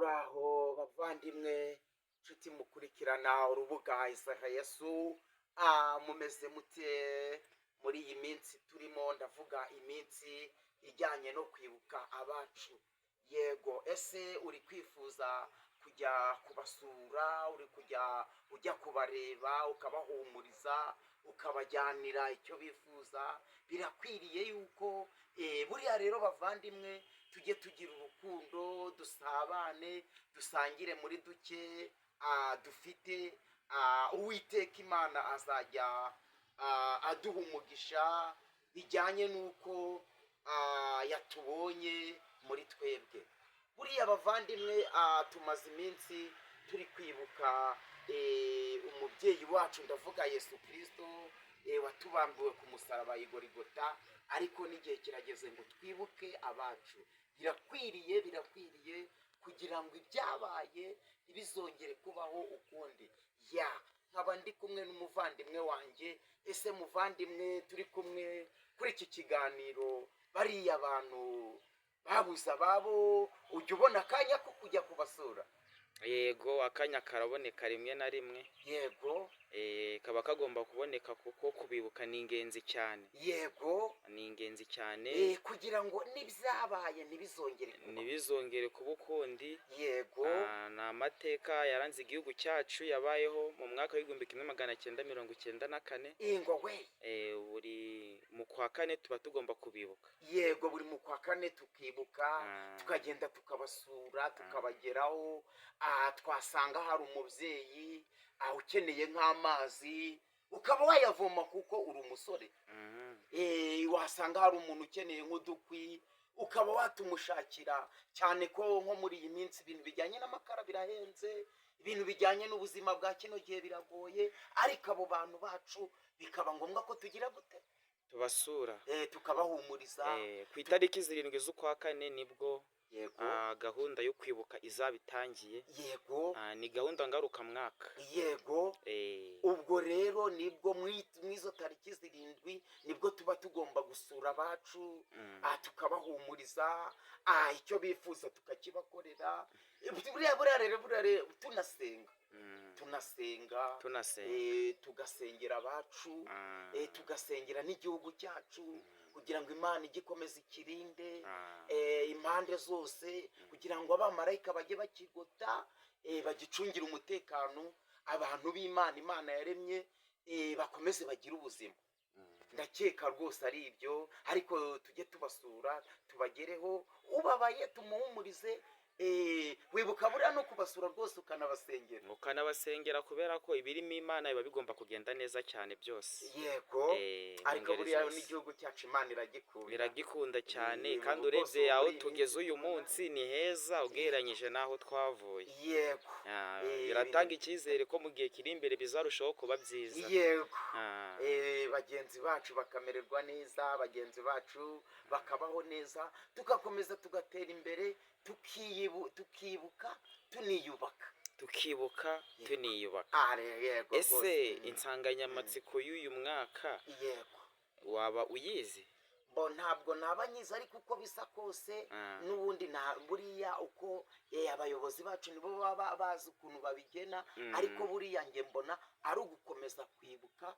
Muraho bavandimwe, nshuti mukurikirana urubuga Isaka Yesu, mumeze mute muri iyi minsi turimo? Ndavuga iminsi ijyanye no kwibuka abacu. Yego, ese uri kwifuza kujya kubasura? Uri kujya ujya kubareba, ukabahumuriza, ukabajyanira icyo bifuza? Birakwiriye yuko buriya rero bavandimwe, tujye tugira urukundo, dusabane, dusangire muri duke dufite. Uwiteka Imana azajya aduha umugisha bijyanye n'uko yatubonye muri twebwe. Buriya bavandimwe, tumaze iminsi turi kwibuka umubyeyi wacu, ndavuga Yesu Kirisito watubambiwe ku musaraba i Gorigota, ariko n'igihe kirageze ngo twibuke abacu. Birakwiriye, birakwiriye kugira ngo ibyabaye ntibizongere kubaho ukundi. Ya, nkaba ndi kumwe n'umuvandimwe wanjye. Ese muvandimwe turi kumwe kuri iki kiganiro, bariya bantu babuze ababo, ujya ubona akanya ko kujya kubasura? Yego, akanya karaboneka rimwe na rimwe. Kaba kagomba kuboneka kuko kubibuka ni ingenzi cyane. Ni ingenzi cyane. Kugira ngo n'ibyabaye ntibizongere kubaho. Ntibizongere kuba ukundi. Ni amateka yaranze igihugu cyacu, yabayeho mu mwaka w'1994. Ingwa we! Buri mu kwa kane tuba tugomba kubibuka. Yego, buri mu kwa kane tukibuka, tukagenda tukabasura, tukabageraho. Twasanga hari umubyeyi ukeneye nk'amazi, ukaba wayavoma kuko uri umusore. Wasanga hari umuntu ukeneye nk'udukwi, ukaba watumushakira, cyane ko nko muri iyi minsi ibintu bijyanye n'amakara birahenze, ibintu bijyanye n'ubuzima bwa kino gihe biragoye, ariko abo bantu bacu bikaba ngombwa ko tugira gute? Tubasura. Tukabahumuriza. Ku itariki 7 z'ukwa kane nibwo gahunda yo kwibuka izaba itangiye. Ni gahunda ngarukamwaka. Ubwo rero nibwo mw'izo tariki 7 nibwo tuba tugomba gusura abacu, tukabahumuriza, icyo bifuza tukakibakorera. Buriya rero tunasenga, tunasenga. Tunasenga. Tugasengera abacu, tugasengera n'igihugu cyacu kugira ngo Imana ijye ikomeza ikirinde impande zose, kugira ngo abamarayika bajye bakigota, bagicungire umutekano, abantu b'Imana, Imana yaremye, bakomeze bagire ubuzima. Ndakeka rwose ari ibyo, ariko tujye tubasura, tubagereho, ubabaye tumuhumurize. Wibuka buriya no kubasura rwose ukanabasengera. Ukanabasengera, kubera ko ibirimo Imana biba bigomba kugenda neza cyane byose. Mu Ariko ngeri buriya zose. n'igihugu cyacu Imana iragikunda. Biragikunda cyane. Kandi Ubu rwose urebye aho muri iyi tugeze minsi uyu tubona munsi ni heza ugereranyije n'aho twavuye. Biratanga icyizere ko mu gihe kiri imbere bizarushaho kuba byiza. Bagenzi bacu bakamererwa neza, bagenzi bacu bakabaho neza, tugakomeza tugatera imbere, tukibuka tuniyubaka. Tukibuka tuniyubaka. Yego Ese rwose. insanganyamatsiko y'uyu mwaka waba uyizi? Bo, ntabwo naba nyizi, ariko uko bisa kose n'ubundi nta buriya uko abayobozi bacu nibo baba bazi ukuntu babigena, ariko buriya njye mbona ari ugukomeza kwibuka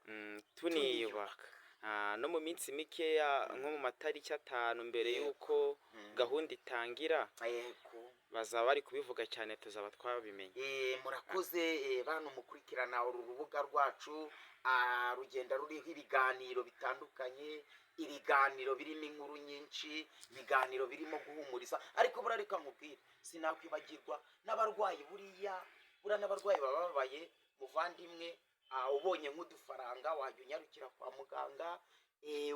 Tuniyubaka. No mu minsi mikeya, nko mu matariki 5 mbere y'uko gahunda itangira, bazaba bari kubivuga cyane, tuzaba twabimenye. Murakoze, bantu mukurikirana uru rubuga rwacu. Rugenda ruriho ibiganiro bitandukanye, ibiganiro birimo inkuru nyinshi, ibiganiro birimo guhumuriza. Ariko buriya reka nkubwire, sinakwibagirwa n'abarwayi. Buriya n'abarwayi baba bababaye. Muvandimwe, ubonye nk'udufaranga wajya unyarukira kwa muganga,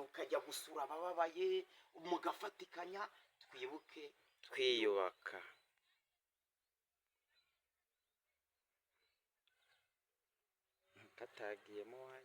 ukajya gusura abababaye, mugafatikanya. Twibuke twiyubaka. Katagiyemo.